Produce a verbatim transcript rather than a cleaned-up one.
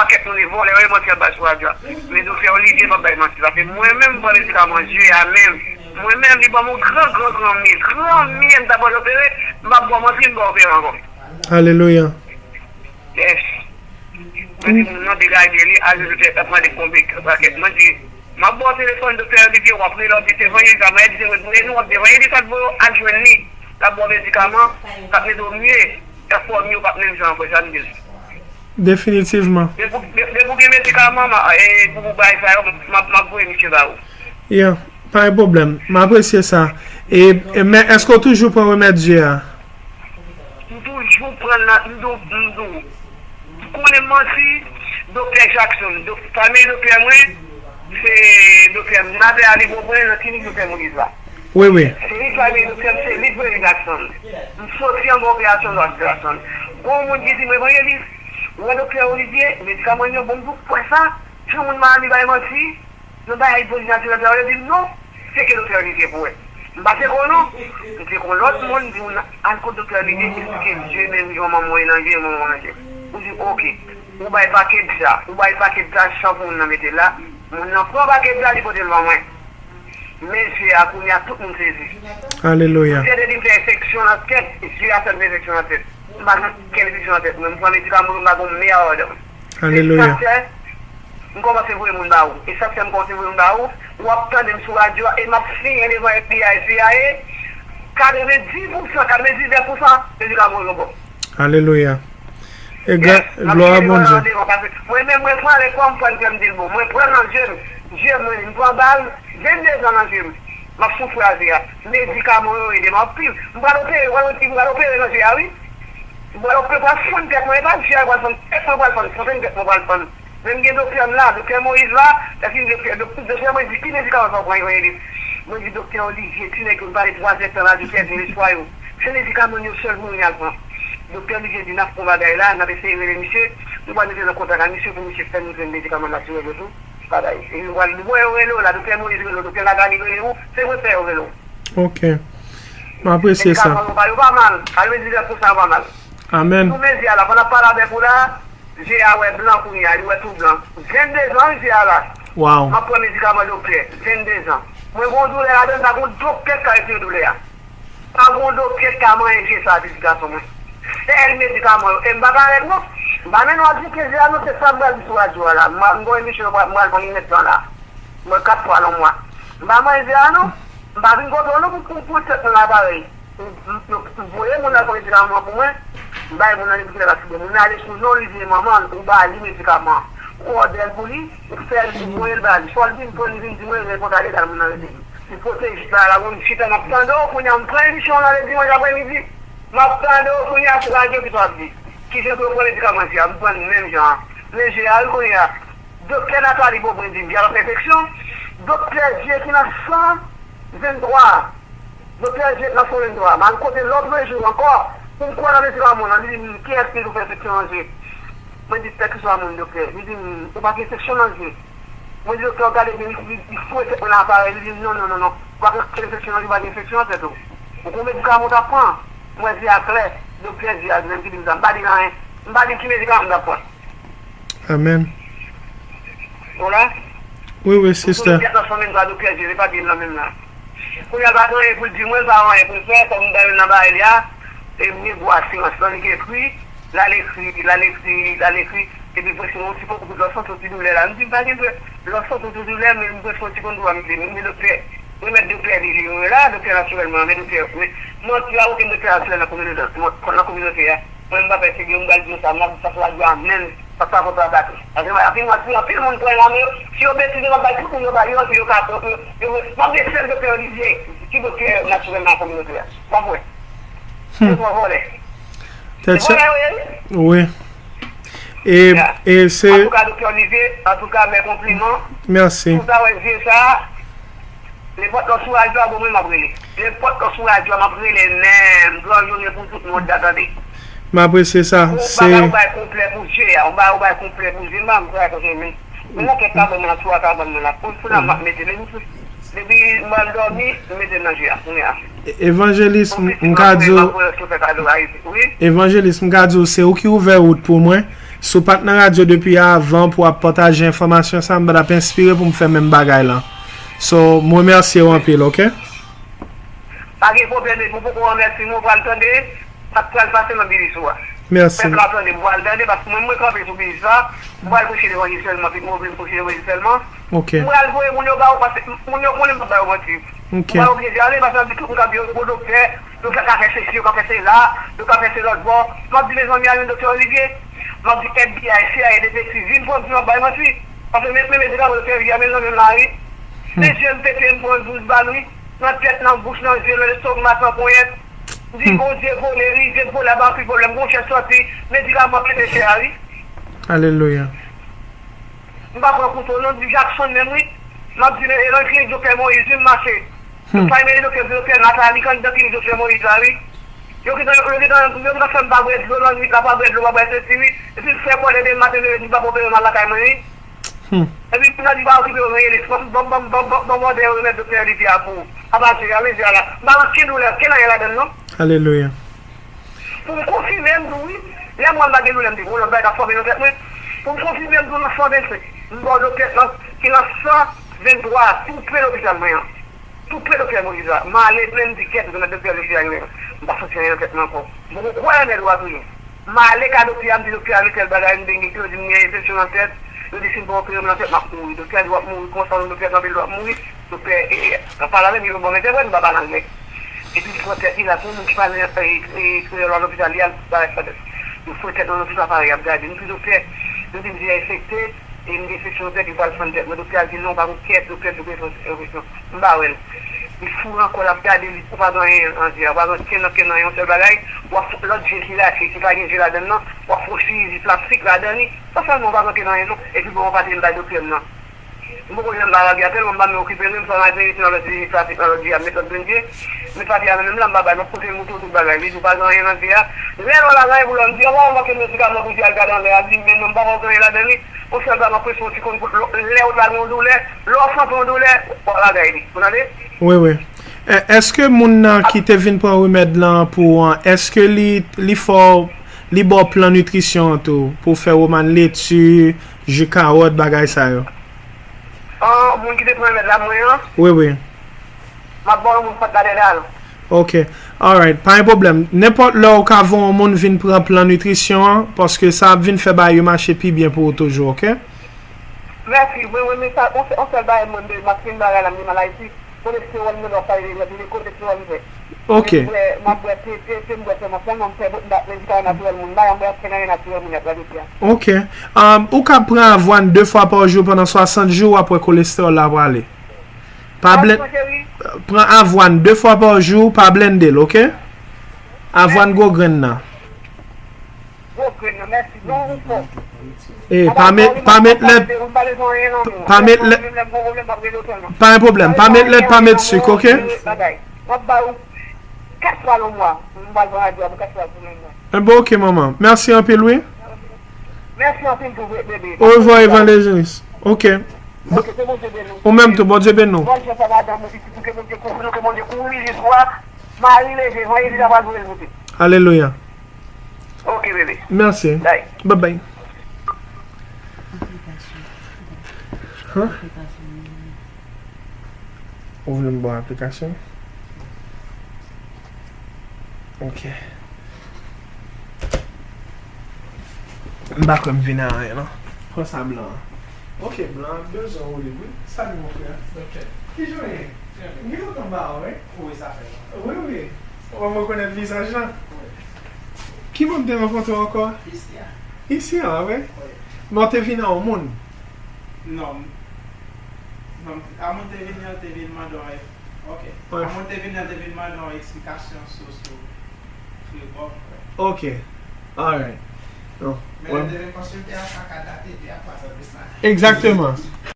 Pakèt moun e vòlè, yo manti ap bay sou radyo a. Men doktè Olivier p ap bay manti. Paske mwen menm, m pran medikaman, je a menm. Mwen menm, li ban m yon gran, gran, gran mye. Gran mye, m ta pral opere, m ap ba w manti, m pa opere ankò. Alelouya. Yes. Mwen di moun nan degaje li, al jwenn doktè, t ap mande konbyen pakèt. Mwen di, m ap ba w telefòn doktè Olivier, w ap rele, w ap di se vanjeliz la, mwen di se mwen, mwen di w ap di vanjeliz la, al jwenn li. L ap ba w medikaman, l ap mete w mye, l ap fè w mye, w p ap menm jan ankò, sa m di l. Definitivman. Depi w, de-, depi w gen medikaman, ma, e, pou, pou bagay sa yo, m ap, m ap voye misye ba ou. Yeah, pa gen pwoblèm. M apresye sa. E, e, men èske w toujou pran remèd je a? M toujou pran l nan, m di w, m di w. Konnen m manti, doktè Jackson, dok-, fanmi doktè mwen, se doktè m. N a fè ale bon mwen nan klinik doktè Moïse la. Wi, wi. Se li ki pale doktè m, se li ki pale Jackson. M soti anba operasyon Jackson. Gon moun ki di mwen, evanjelis, ou wè doktè Olivier, medikaman yo bon, m di w kwè sa, jan moun Miami bay manti, nan bagay pwodui natirèl sa yo, yo di m non, se ke doktè Olivier pou wè. M pa te konn non, m te konn lòt moun, di moun al kot doktè Olivier, eksplike l je, men jan manman w nan je, manman w nan je. Ou di oke. Ou bay pakèt sa, ou bay pakèt sa, chan pou moun nan mete la, moun nan pran pakèt sa, li pote l ban mwen. Men je a kounye a tout moun sezi. Alelouya. Doktè te di m fè enfeksyon nan tèt, je a fè m fè enfeksyon nan tèt. M pa gen okenn enfeksyon nan tèt mwen, m pran medikaman yo, m pa gen yon mèd. Alelouya. E sa k fè, m kòmanse voye moun ba ou. E sa k fè m kòmanse voye moun ba ou, w ap tande m sou radyo a, e m ap siyen devan F B I, C I A, katrevenndis pousan, katrevendiznèf pousan medikaman yo bon. Alelouya. E glwa a Bondye. Mwen menm, mwen pran lè kò m pran kè m di l bon. Mwen pran nan je m, je mwen, m pran bal, venndezan nan je m. M ap soufri a je a. Medikaman yo ede m anpil. M pral opere, m pral opere nan je a, wi. M pral opere, pral fann tèt mwen, e pa je a pral fann, tèt mwen pral fann, fontenn tèt mwen pral fann. Men m gen doktè m la, doktè Moïse la, epi m gen doktè, doktè mwen di, ki medikaman sa w pran, evanjelis? Mwen di, doktè Olivier, ti nèg yo, m pale twazèdtan la, doktè di lespwa yo. Se medikaman yo sèl pou moun y al pran. Doktè Olivier di, n ap pran bagay la, n ap eseye rele misye, nou pral mete nan kontak ak misye pou misye fè nou jwenn medikaman natirèl yo tou. Bagay. E nou pral, nou wè yo rele w la, doktè Moïse rele w, doktè Nathalie rele w, se vre pè yo rele w. Ok. M apresye sa. Medikaman yo pa, yo pa mal. Katrevendiznèf pousan yo pa mal. Amèn. Sou mezi a la, pandan m ap pale avèk ou la, je a wè blan kounye a, li wè tou blan. Venndezan wi je a la. Wow. M ap pran medikaman doktè, venndezan. Mwen gen yon doulè ladan, pa gen yon doktè k ka retire doulè a. Pa gen yon doktè k ka manyen je sa, pitit gason mwen. Sèl medikaman yo, e m pa parèt non. M pa mennen w al tcheke je a non, se sa m pral di sou radyo a la. M, m gen yon emisyon m pral, m pral pran li nèt lan la. Mwen kat fwa nan mwa. M pa manyen je a non. M pa vin kote w non pou, pou, pou tèt mwen la parèy. M, m, m, m voye moun nan pran medikaman pou mwen. M bay moun nan li pou tèt la file. Moun nan ale sou non li vye manman l, ou ba li medikaman. Ou òdè l pou li, ou fè l, ou voye l ba li. Fò l vin pran li vin di mwen, men konsa legal moun nan rete. Li pwoteje sa la, mwen m chita m ap tande w, kounye a m pran emisyon w nan le dimanch apremidi. M ap tande w kounye a sou radyo ki sa w ap di. Kijan pou yo pran medikaman je a, m pran l menm jan an. Men je a wi kounye a. Doktè Nathalie Beaubrun di m je a pa fè enfeksyon. Doktè je ki nan san venntwa. Doktè je nan san venntwa. M al kote lòt jou ankò pou m kwè nan medikaman nan. Li di m, kiyès ki tou fè enfeksyon nan je? Mwen di, kèlkeswa moun, doktè. Li di m, ou pa gen enfeksyon nan je. Mwen di, doktè, w gade byen, li, li, li fouye tèt mwen nan aparèy. Li di m, non, non, non, non. Ou pa gen enfeksyon nan je, ou pa gen enfeksyon nan tèt ou. Ou gon medikaman ou t ap pran. Mwen je a klè. Doktè je a li menm ki di m sa. M pa di l anyen. M pa di l ki medikaman m t ap pran. Amèn. Ou la? Wi, wi, sister. M tounen tèt nan fanmi m sa, doktè je, li pa gen nan menm nan. Kounye a, l pa gen anyen pou l di mwen, l pa gen anyen pou l fè, kòm m bay youn nan bagay li a, e m gen gwo asirans lan, li gen ekri, l al ekri, l al ekri, l al ekri, epi prèske yon ti poko pou lòt soti doulè la. M di, m pa gen dwè, lòt soti doulè, men m prèske yon ti konn dwa, m di, men doktè, remèd doktè li, li, la, doktè natirèl mwen, men doktè, men, manti a, okenn doktè natirèl nan kominote, nan kominote a. Mwen, m pa pè figi w, m pral di w sa, m ap di sa sou radyo a menm, sa, sa kontra bak. Paske m ap di manti, anpil moun pran nan men yo. Si yo betize, m ap bay tout moun yo bay yo, anpil yo ka, yo, yo, m ap di sèl doktè Olivier, ki doktè natirèl nan kominote a. W ap wè. Se twò vòlè. Se vòlè yo ye, wi. Wi. E, e se... Antouka, doktè Olivier, antouka, mè konpliman. Mèsi. Pou sa, wè, je sa, Nenpòt lè w sou radyo a, bon, mwen, m ap rele. Nenpòt lè w sou radyo a, m ap rele menm. Gran jounen pou tout moun ta tande. M apresye sa. Yon bagay ou bay konplè pou je a, yon bagay ou bay konplè pou je, m pa kwè konsa, men. Men nan kèk kabann nan, sou a kabann nan la. Pou, pou nan m ap mete, men depi m al dòmi, m mete nan je a, kounye a. Evanjelis, m, m ka di w, Evanjelis, m ka di w, se ou ki ouvè wout pou mwen. Si w pa t nan radyo depi avan pou w ap pataje enfòmasyon sa, m pa t ap enspire pou m fè menm bagay lan. So, m remèsye w anpil, oke? Pa gen pwoblèm, mwen poko remèsye, mwen pral tande sa k pral pase nan biznis ou a. Mèsi. Pèp la tande, mwen pral tande, paske mwen, mwen kanpe sou biznis la, mwen pral preche levanjil sèlman, pi mwen vle preche levanjil sèlman. Oke. Mwen pral voye moun yo ba ou, paske moun yo konnen m ap ba yo manti. Oke. Mwen pa oblije ale, paske m ap di tout moun k ap di yo gwo doktè, yo fè ka fè sesi, yo ka fè sela, yo ka fè se lòt bò. M ap di, mezanmi, al jwenn doktè Olivier. M ap di F B I, C I A, detektiv, vin pran m si m ap bay manti. Paske men, men medikaman doktè Olivier a, mezanmi, m la, wi. Se je m pete, m pran douz bal, wi. Nan tèt, nan bouch, nan je, nan lestomak, nan ponyèt. M di, Bondye vole, wi, je vole, aba anpil pwoblèm, gon chèch sòti, medikaman pete chè a, wi. Alelouya. M pa pran kouto non, di Jackson menm wi. M ap di, e nan klinik Doktè Moyiz wi m mache. Hmm. Yo pa mele doktè, doktè Nathalie, kandidat klinik Doktè Moyiz la wi. Yo gentan, yo gentan, yo gentan fè m pa bwè dlo nan nwit la, pa bwè dlo, pa bwè sesi wi. Epi m fè kòlè demen maten, leve di m pa opere m al lakay mwen wi. Hmm. Epi m nan di pa okipe yo, men Elis, ban m, ban m, ban m, ban m, ban m òdè remèd doktè Olivier a pou ou. Apa se, a mezi a la. M pa gen okenn doulè, okenn anyen ladann non. Alelouya. Pou m konfime m tou wi, lè m wè m pa gen doulè m di, gon lòt bagay k ap fòme nan tèt mwen. Pou m konfime m tou nan san vennsenk, m ba w doktè nan, ki nan san venntwa, tou pre lopital mwen an. Tou pre doktè Moyiz la. M ale, men m di kèt, m doktè Moyiz la, m pa santi anyen nan tèt mwen ankò. M poko kwè nan doktè a toujou. M ale ka doktè a, m di doktè a gen tèl bagay, m benge, yo di m gen enfeksyon nan tèt, yo di si m pa opere m nan tèt, m ap mouri. Doktè a di w ap mouri konsa, non, doktè a kanpe, l di w ap mouri. Doktè, e, e, nan pale avè m, li ban m entèprèt, m pa pale anglè. Epi li pran tèt li la, se yon moun ki pale, e, e, kreyòl nan lopital, li al parèt sa tèt. Yo fouye tèt nan lopital parèy, y ap gade m. M di doktè, yo di m deja enfekte, e m gen enfeksyon nan tèt, yo pral fann tèt mwen. Doktè a di non, pa gen kèt, doktè di w gen enfeksyon. M pa wè l. Li foure ankò, l ap gade, li di w pa gen anyen nan je a, pa gen okenn, okenn, yon sèl bagay, w ap fè lòt je ki lache, ki pa gen je ladann nan, w ap fè yon chirizi plastik ladan li, sa sèlman w pa gen okenn anyen non, epi bon, w pa te m bay doktè m nan. M poko janm ba Rabia tèlman m pa menm okipe l, menm sa m al veye nan lòt klinik plastik nan lòt je a, m met lòt grenn je, met papye a nan men m la, m pa bay, m ap pote moto tout bagay, li di w pa gen anyen nan je a. Lè lò la gen pou lò, m di, awa, m manke medikaman pou di al gade anlè a, li di, men non, m pa wè gen anyen ladan li, yon sèl bagay, m ap prese yon ti konn pou lè w ta gen yon doulè, lè w santi yon doulè, w al gade li. Ou tande? Wi, wi. E, èske moun nan ki te vin pran remèd lan pou ou an, èske li, li fè w, li ba w plan nitrisyon an tou, pou w fè woman leti, ji kawòt, bagay sa yo? An, moun ki te pran remèd la, mwen an? Wi, wi. M ap ba w yon moun fòt ladèdal. Ok. Alright. Pa gen pwoblèm. Nenpòt lè ou ka voye yon moun vin pran plan nitrisyon an, paske sa ap vin fè bagay yo mache pi byen pou ou toujou, ok? Mèsi. Mwen, mwen, men sa, yon sèl, yon sèl bagay mwen, m ap fin bagay la, m gen mal Ayiti. Kolestewòl mwen, lè w pale de, de kolestewòl m fè. Ok. M bwè, m ap bwè te, te, te, m bwè sèlman, sèlman m fè, m pa pran medikaman natirèl moun, m pa janm bwè okenn anyen natirèl moun y ap pale de a. Ok. Um, ou ka pran avwàn de fwa pa jou pandan swasant jou, w ap wè kolestewòl la prale. Pa blen-, pran avwàn de fwa pa jou, pa blende l, ok? Avwàn gwo grenn nan. Gwo grenn nan, mèsi. Non, ou fò. E, pa met, pa met lèt, pa met lèt, pa gen pwoblèm. Pa met lèt, pa met sik, ok? M ap ba ou kat swa nan mwa. M pral pran radyo a pou kat swa pou mwen. Enben, ok, manman. Mèsi anpil, wi. Mèsi anpil tou, bebe. Orevwa, evanjelis. Ok. Ok, ke Bondye beni w. Ou menm tou, Bondye beni w. Bondye fè madanm ou pitit ou, ke Bondye kouvri nou, ke Bondye kouvri jis ou a. Mari leve, vanjeliz la pral voye l moute. Alelouya. Ok, bebe. Mèsi. Bye. Bye bye. Huh? Ou vle m ba w aplikasyon? Ok. M pa kwè m vin a anyen, non. Pran sa blan an. Ok, blan an bezwen ou li, wi. Salut, mon frère. Ok. Kijan w ye? Trè byen. M gen lontan m pa wè w, wi. Wi, sa fè lontan. Wi, wi. Ou pa rekonèt vizaj la? Wi. Ki bò m te rankontre w ankò? Isi a. Isi a, wi? Wi. Men w te vin a yon moun? Non. Non, a moun te vin, yo te vin mande w, ok. Wi. A moun te vin, yo te vin mande w eksplikasyon sou, sou, sou Trevor, wi. Ok. Alright. Non. Men yo te vin konsilte a, sa ka date de a twa zan de sa. Egzakteman.